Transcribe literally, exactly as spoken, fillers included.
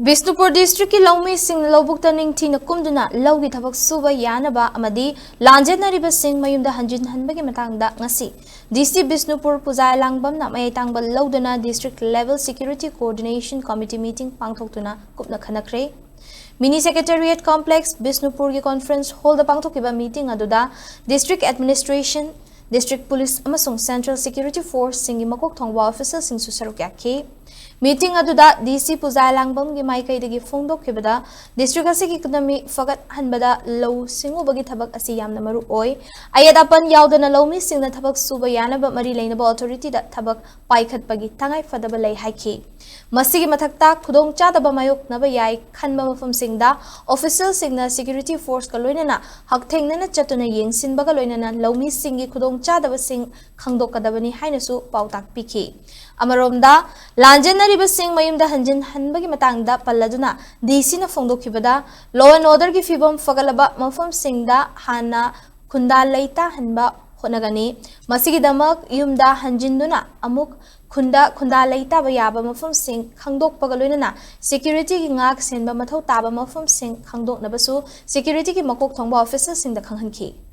ꯕꯤꯁꯅꯨꯄꯨꯔ ꯗꯤꯁꯇ꯭ꯔꯤꯛꯀꯤ ꯂꯧꯃꯤꯁꯤꯡꯅ ꯂꯧꯕꯨꯛꯇ ꯅꯤꯡꯊꯤꯅ ꯀꯨꯝꯗꯨꯅ ꯂꯧꯒꯤ ꯊꯕꯛ ꯁꯨꯕ ꯌꯥꯅꯕ ꯑꯃꯗꯤ ꯂꯥꯟꯖꯦꯟꯅꯔꯤꯕꯁꯤꯡ ꯃꯌꯨꯝꯗ ꯍꯟꯖꯤꯟꯍꯟꯕꯒꯤ ꯃꯇꯥꯡꯗ ꯉꯁꯤ ꯗꯤ ꯁꯤ ꯕꯤꯁꯅꯨꯄꯨꯔ ꯄꯨꯖꯥ ꯂꯥꯡꯕꯝꯅ ꯃꯌꯥꯏ ꯇꯥꯡꯕ ꯂꯧꯗꯨꯅ District Level Security Coordination Committee meeting ꯄꯥꯡꯊꯣꯛꯇꯨꯅ ꯀꯨꯞꯅ ꯈꯟꯅꯈ꯭ꯔꯦ꯫ Mini Secretariat Complex, ꯕꯤꯁꯅꯨꯄꯨꯔꯒꯤ conference hall ꯗ ꯄꯥꯡꯊꯣꯛꯈꯤꯕ meeting ꯑꯗꯨꯗ District Administration, District Police ꯑꯃꯁꯨꯡ Central Security Force ꯁꯤꯡꯒꯤ ꯃꯀꯣꯛ ꯊꯣꯡꯕ official ꯁꯤꯡꯁꯨ ꯁꯔꯨꯛ ꯌꯥꯈꯤ꯫ Meeting ꯑꯗꯨꯗ ꯗꯤ ꯁꯤ ꯄꯨꯖꯥ ꯂꯥꯡꯕꯝꯒꯤ ꯃꯥꯏꯀꯩꯗꯒꯤ ꯐꯣꯡꯗꯣꯛꯈꯤꯕꯗ, district ꯑꯁꯤꯒꯤ economy ꯐꯒꯠꯍꯟꯕꯗ ꯂꯧꯎ ꯁꯤꯡꯎꯕꯒꯤ ꯊꯕꯛ ꯑꯁꯤ ꯌꯥꯝꯅ ꯃꯔꯨ ꯑꯣꯏ꯫ ꯑꯌꯦꯠ ꯑꯄꯟ ꯌꯥꯎꯗꯅ ꯂꯧꯃꯤꯁꯤꯡꯅ ꯊꯕꯛ ꯁꯨꯕ ꯌꯥꯅꯕ ꯃꯔꯤ ꯂꯩꯅꯕ authority ꯗ ꯊꯕꯛ ꯄꯥꯏꯈꯠꯄꯒꯤ ꯇꯉꯥꯏ ꯐꯗꯕ ꯂꯩ ꯍꯥꯏꯈꯤ꯫ ꯃꯁꯤꯒꯤ ꯃꯊꯛꯇ, ꯈꯨꯗꯣꯡꯆꯥꯗꯕ ꯃꯥꯌꯣꯛꯅꯕ ꯌꯥꯏ ꯈꯟꯕ ꯃꯐꯝꯁꯤꯡꯗ official ꯁꯤꯡꯅ security force ꯀ ꯂꯣꯏꯅꯅ ꯍꯛꯊꯦꯡꯅꯅ ꯆꯠꯇꯨꯅ ꯌꯦꯡꯁꯤꯟꯕꯒ ꯂꯣꯏꯅꯅ ꯂꯧꯃꯤꯁꯤꯡꯒꯤ ꯈꯨꯗꯣꯡꯆꯥꯗꯕꯁꯤꯡ ꯈꯪꯗꯣꯛꯀꯗꯕꯅꯤ ꯍꯥꯏꯅꯁꯨ ꯄꯥꯎꯇꯥꯛ ꯄꯤꯈꯤ꯫ ꯑꯃꯔꯣꯝꯗ, ꯂꯥꯟꯖꯦꯟꯅꯔꯤꯕꯁꯤꯡ ꯃꯌꯨꯝꯗ ꯍꯟꯖꯤꯟꯍꯟꯕꯒꯤ ꯃꯇꯥꯡꯗ ꯄꯜꯂꯗꯨꯅ ꯗꯤ ꯁꯤ ꯅ ꯐꯣꯡꯗꯣꯛꯈꯤꯕꯗ, law and order ꯒꯤ ꯐꯤꯕꯝ ꯐꯒꯠꯂꯕ ꯃꯐꯝꯁꯤꯡꯗ ꯍꯥꯟꯅ ꯈꯨꯟꯗꯥ ꯂꯩꯇꯥꯍꯟꯕ ꯍꯣꯠꯅꯒꯅꯤ꯫ ꯃꯁꯤꯒꯤꯗꯃꯛ ꯌꯨꯝꯗ ꯍꯟꯖꯤꯟꯗꯨꯅ ꯑꯃꯨꯛ ꯈꯨꯟꯗ ꯈꯨꯟꯗꯥ ꯂꯩꯇꯥꯕ ꯌꯥꯕ ꯃꯐꯝꯁꯤꯡ ꯈꯪꯗꯣꯛꯄꯒ ꯂꯣꯏꯅꯅ security ꯒꯤ ꯉꯥꯛ ꯁꯦꯟꯕ ꯃꯊꯧ ꯇꯥꯕ ꯃꯐꯝꯁꯤꯡ ꯈꯪꯗꯣꯛꯅꯕꯁꯨ security ꯒꯤ ꯃꯀꯣꯛ ꯊꯣꯡꯕ official ꯁꯤꯡꯗ ꯈꯪꯍꯟꯈꯤ꯫